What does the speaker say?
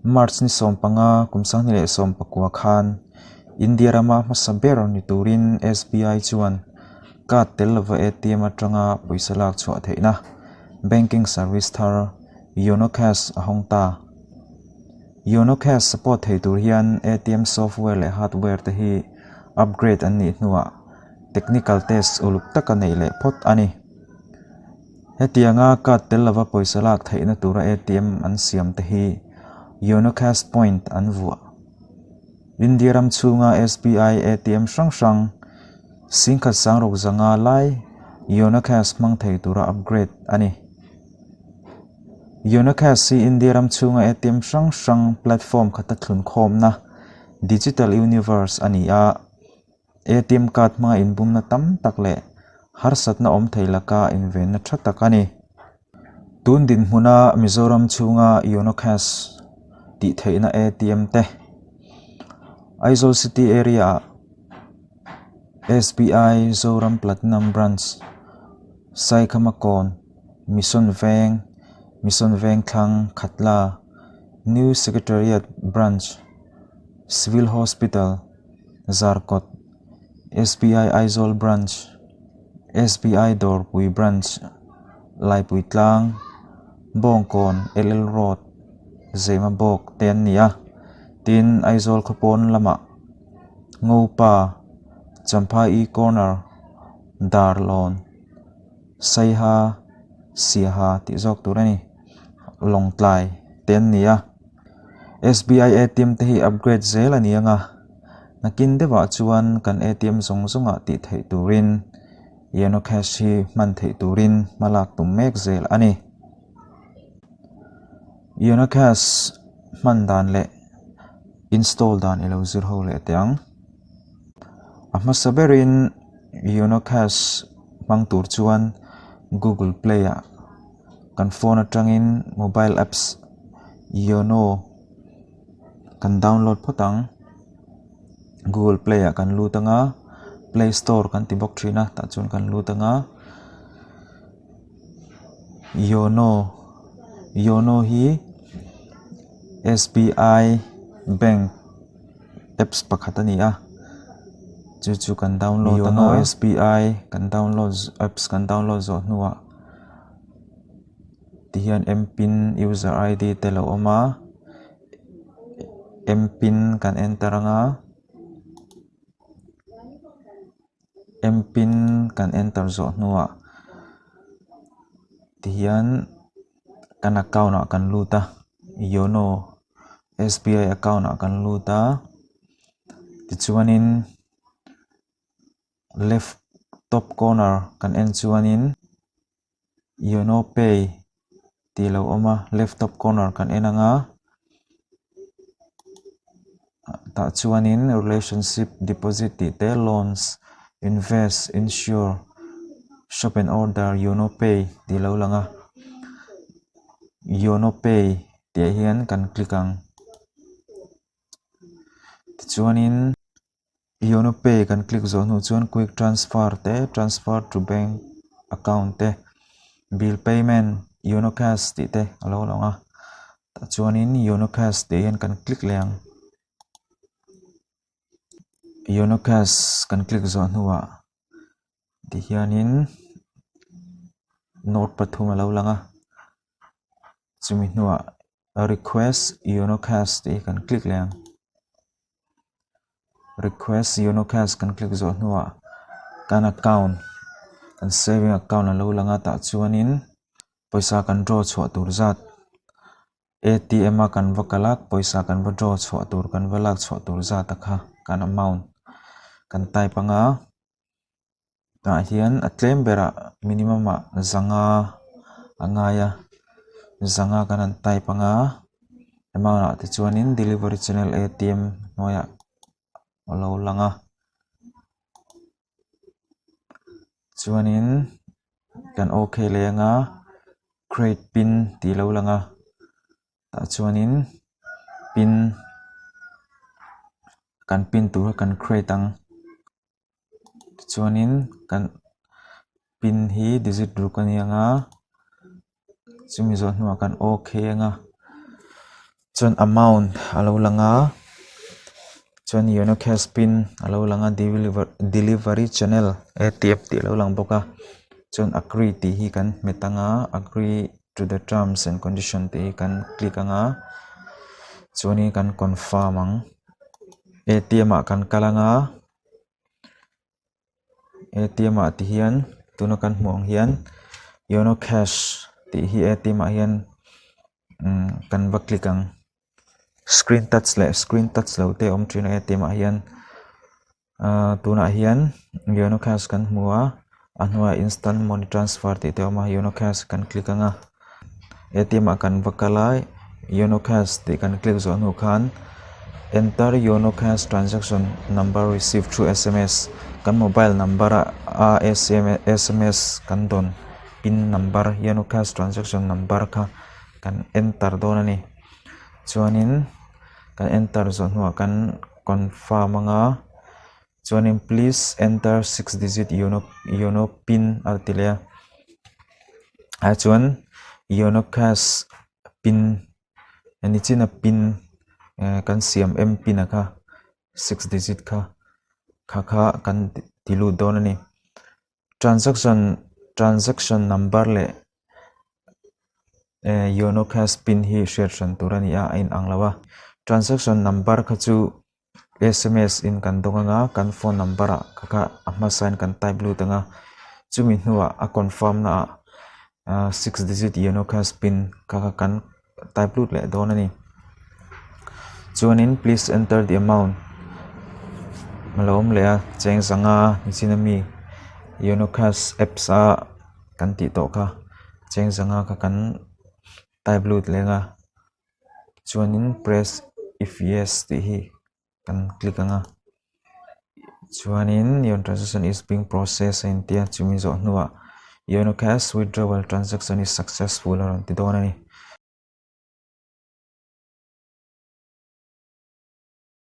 March ni 15 kum 2019 khan India rama hmasa ber ni turin SBI chuan card tel lova ATM atanga pawisa lak chhuah theihna banking service thar Yono Cash a hawng ta. Yono Cash support thei tur hian ATM software leh hardware te hi upgrade an nih hnuah technical test uluk taka neih leh phawt a ni. Hetianga card tel lova pawisa lak theihna tura ATM an siam te hi Yono Cash Point an vuah. India ram chhunga SBI ATM hrang hrang singkhat sangruk zanga lai Yono Cash hmang thei tura upgrade a ni. Yono Cash hi India ram chhunga ATM hrang hrang platform khata thlunkhawmna digital universe a ni a. ATM card hmanga inbumna tam tak leh harsatna awm thei laka invenna tha tak a ni. Tun dinhmuna Mizoram chhunga Yono Cash tih theihna ATM te Aizawl City area ah SBI Zoram Platinum Branch Saikhamakawn Mission Veng Mission Vengthlang Khatla New Secretariat Branch Civil Hospital Zarkawt, SBI Aizawl Branch, SBI Dawrpui Branch, Laipui Tlang, Bawngkawn LL Road, Zemabawk te an ni a, tin Aizawl khawpawn lamah Ngopa, Champhai E Corner, Darlawn, Saiha, Siaha tih zawk tur a ni, Lawngtlai te an ni a. SBI ATM te hi upgrade zel a ni ang a, nakin deuhah chuan kan ATM zawng zawngah tih theih turin Yono Cash hi hman theih turin hma lak tum mek zel a ni. Yono Cash hman dan leh install dan i lo zir ho leh teh ang. A hmasa berin Yono Cash hmang tur chuan Google Play ah. Kan phone atangin mobile apps yono kan download phawt ang google play ah kan lut anga play store kan ti bawk thin a tah chuan kan lut anga yono yono hi S_B_I bank apps pakhat a ni a chu chu kan download anga S_B_I kan download apps kan download zawh hnuah. Tihian m pin user id te a lo awm a m pin kan enter anga m pin kan enter zawh hnuah tihian kan account ah kan lut a yono SBI account ah kan lut a tichuanin. Left top corner kan en chuanin yono pay tih alo awm a left top corner kan en ang a tah chuanin relationship deposit tih te loans invest insure shop and order yono pay tih alo lang a yono pay tih ah hian kan click ang tichuanin. Yono pay kan click zawh hnu chuan quick transfer te transfer to bank account te bill payment yono cash tih te a lo lang a tah chuanin yono cash tih hian kan click leh ang yono cash kan click zawh hnuah tihianin note pathum a lo lang a chumi hnuah request yono cash tih hi kan click leh ang. Request yono cash kan click zawh hnuah kan account kan saving account a lo lang a tah chuanin pawisa kan draw chhuah tur zat A_T_M a kan va kal a pawisa kan va draw chhuah tur kan va lak chhuah tur zat a kha kan amount kan type anga tah hian a tlem berah minimum ah zanga a ngai a zanga kan han type anga amount ah te chuanin delivery channel A_T_M hnuaiah a lo lang a chuanin kan ok leh anga create pin tih a lo lang a tah chuanin pin kan pin tur kha kan create ang. Tichuanin kan pin hi digit ruk a ni ang a chumi zawh hnuah kan ok ang a. Chuan amount a lo lang a chuan yono cash pin a lo lang a delivery channel A_T_M tih a lo lang bawk a chuan agree tih hi kan hmet ang a agree to the terms and condition tih hi kan click ang a chuanin kan confirm ang A_T_M ah kan kal ang a. A_T_M ah ti hian tuna kan hmuh ang hian yono cash tih hi A_T_M ah hian umm kan va click ang screen touch leh screen touch lo te a awm thin a A_T_M ah hian ahh tunah hian yono cash kan hmu a a hnuaiah instant money transfer tih te a awm a yono cash kan click ang a A_T_M ah kan va kal a yono cash tih kan click zawh hnu khan enter yono cash transaction number receive through S_M_S kan mobile number ah a S_M_S kan dawn pin number yono cash transaction number kha kan enter dawn a ni chuanin kan enter zawh hnuah kan confirm anga chuanin please enter six digit yono yono pin a ti leh a ah chuan yono cash pin nichina pin eh kan siam em pin a kha six digit kha kha kha kan ti lut dawn a ni transaction transaction number leh eh yono cash pin hi hriat hran tur a ni a a inang lo a transaction number kha chu. S_M_S in kan dawng anga kan phone number ah kha kha a hmasa in kan type lut anga chumi hnuah a confirm na ah ahh six digit yono cash pin kha kha kan type lut leh dawn a ni chuanin please enter the amount a lo awm leh a cheng zanga nichin ami yono cash apps a kan tih tawh kha cheng zanga kha kan type lut leh anga. Chuanin press if yes tih hi kan click ang a chuanin your transaction is being process a intia chumi zawh hnuah yono cash withdrawal transaction is successful a rawn ti dawn a ni.